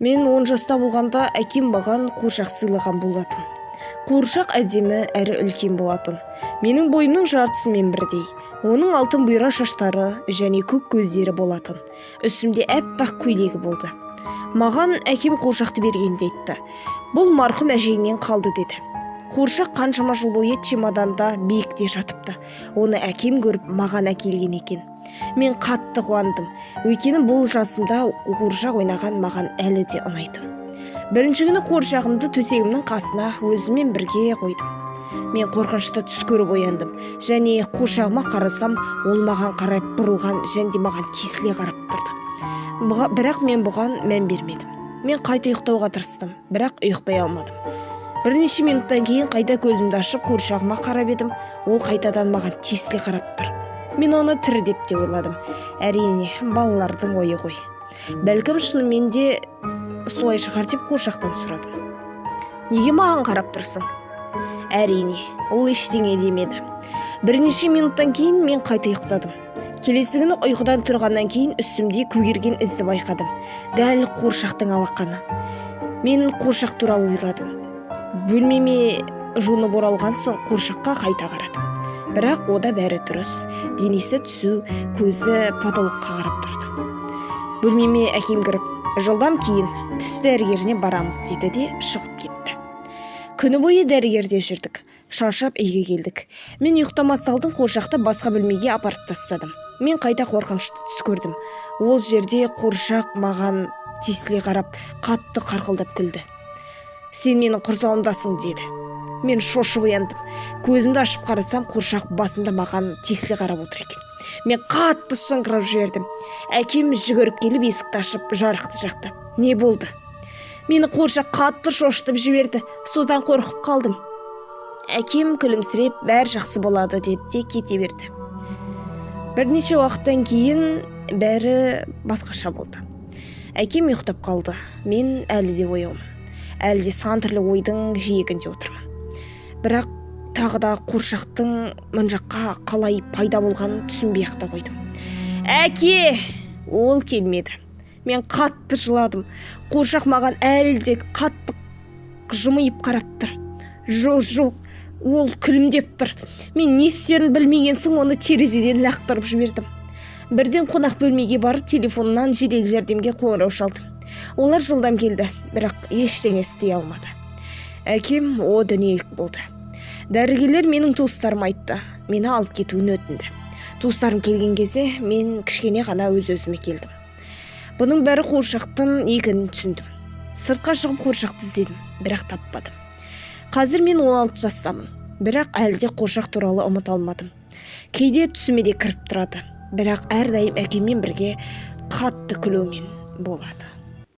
Мен 10 жаста болғанда, әкем маған қуыршақ сыйлаған болатын. Қуыршақ әдемі әрі үлкен болатын, менің бойымның жартысымен бірдей. Оның алтын бұйра шаштары және көк көздері болатын. Үстімде әппақ көйлегі болды. Маған әкем қуыршақты бергенде айтты: «Бұл марқұм әжеңнен қалды», – деді. Қуыршақ қаншама жыл бойы чемоданда биікте жатыпты. Оны әкем көріп, маған әкелген екен. Мен қатты қуандым, өйткені бұл жасымда қуыршақ ойнаған маған әлі де ұнайтын. Бірінші күні қуыршағымды төсегімнің қасына өзіммен бірге қойдым. Мен қорқынышты түс көріп ояндым және қуыршағыма қарасам, ол маған қарай бұрылған және де маған тесіле қарап тұрды. Бірақ мен бұған мән бермедім. Мен қайта ұйықтауға тырыстым, бірақ ұйықтай алмадым. Бірнеше минуттан кейін қайта көзімді ашып, қуыршағыма қарап едім, ол қайтадан маған тесіле қарап тұр. Мен оны тірі деп те ойладым. Әрине, балалардың ойы ғой, бәлкім, шынымен де солай шығар деп қуыршақтан сұрадым: «Неге маған қарап тұрсың?» Әрине, ол ештеңе демеді. Бірнеше минуттан кейін мен қайта ұйықтадым. Келесі күні ұйқыдан тұрғаннан кейін үстімде көгерген ізді байқадым, дәл қуыршақтың алақаны. Мен қуыршақ туралы ойладым. Бөлмеме жуынып оралған соң, қуыршаққа қайта қарадым, бірақ ода бәрі дұрыс: денесі түзу, көзі потолокқа қарап тұрды. Бөлмеме әкем кіріп: «Жылдам киін, тіс дәрігеріне барамыз», – деді де шығып кетті. Күні бойы дәрігерде жүрдік, шаршап үйге келдік. Мен ұйықтамас алдын қуыршақты басқа бөлмеге апарып тастадым. Мен қайта қорқынышты түс көрдім. Ол жерде қуыршақ маған тесіле қарап, қатты қарқылдап күлді. «Сен менің құрсауымдасың», – деді. Мен шошып ояндым. Көзімді ашып қарасам, қуыршақ басымда маған тесіле қарап отыр екен. Мен қатты шыңғырып жібердім. Әкем жүгіріп келіп, есікті ашып, жарықты жақты. «Не болды?» «Мені қуыршақ қатты шошытып жіберді, содан қорқып қалдым». Әкем күлімсіреп: «Бәрі жақсы болады», – деді де кете берді. Бірнеше уақыттан кейін бәрі басқаша болды. Әкем ұйықтап қалды, мен әлі де ояумын, әлі де сан түрлі ойдың жиегінде отырмын. Бірақ тағы да қуыршақтың мына жаққа қалай пайда болғанын түсінбей ақ та қойдым. «Әке!» Ол келмеді. Мен қатты жыладым. Қуыршақ маған әлі де қатты жымиып қарап тұр. Жоқ, жоқ, ол күлімдеп тұр. Мен не істерін білмеген соң, оны терезеден лақтырып жібердім. Бірден қонақ бөлмеге барып, телефоннан жедел жәрдемге қоңырау шалдым. Олар жылдам келді, бірақ ештеңе істей алмады. Әкем о дүниелік болды. Дәрігерлер менің туыстарыма айтты, мені алып кетуін өтінді. Туыстарым келген кезде мен кішкене ғана өз өзіме келдім. Бұның бәрі қуыршақтың екенін түсіндім. Сыртқа шығып, қуыршақты іздедім, бірақ таппадым. Қазір мен 16 жастамын, бірақ әлі де қуыршақ туралы ұмыта алмадым. Кейде түсіме де кіріп тұрады, бірақ әрдайым әкеммен бірге қатты күлумен болады.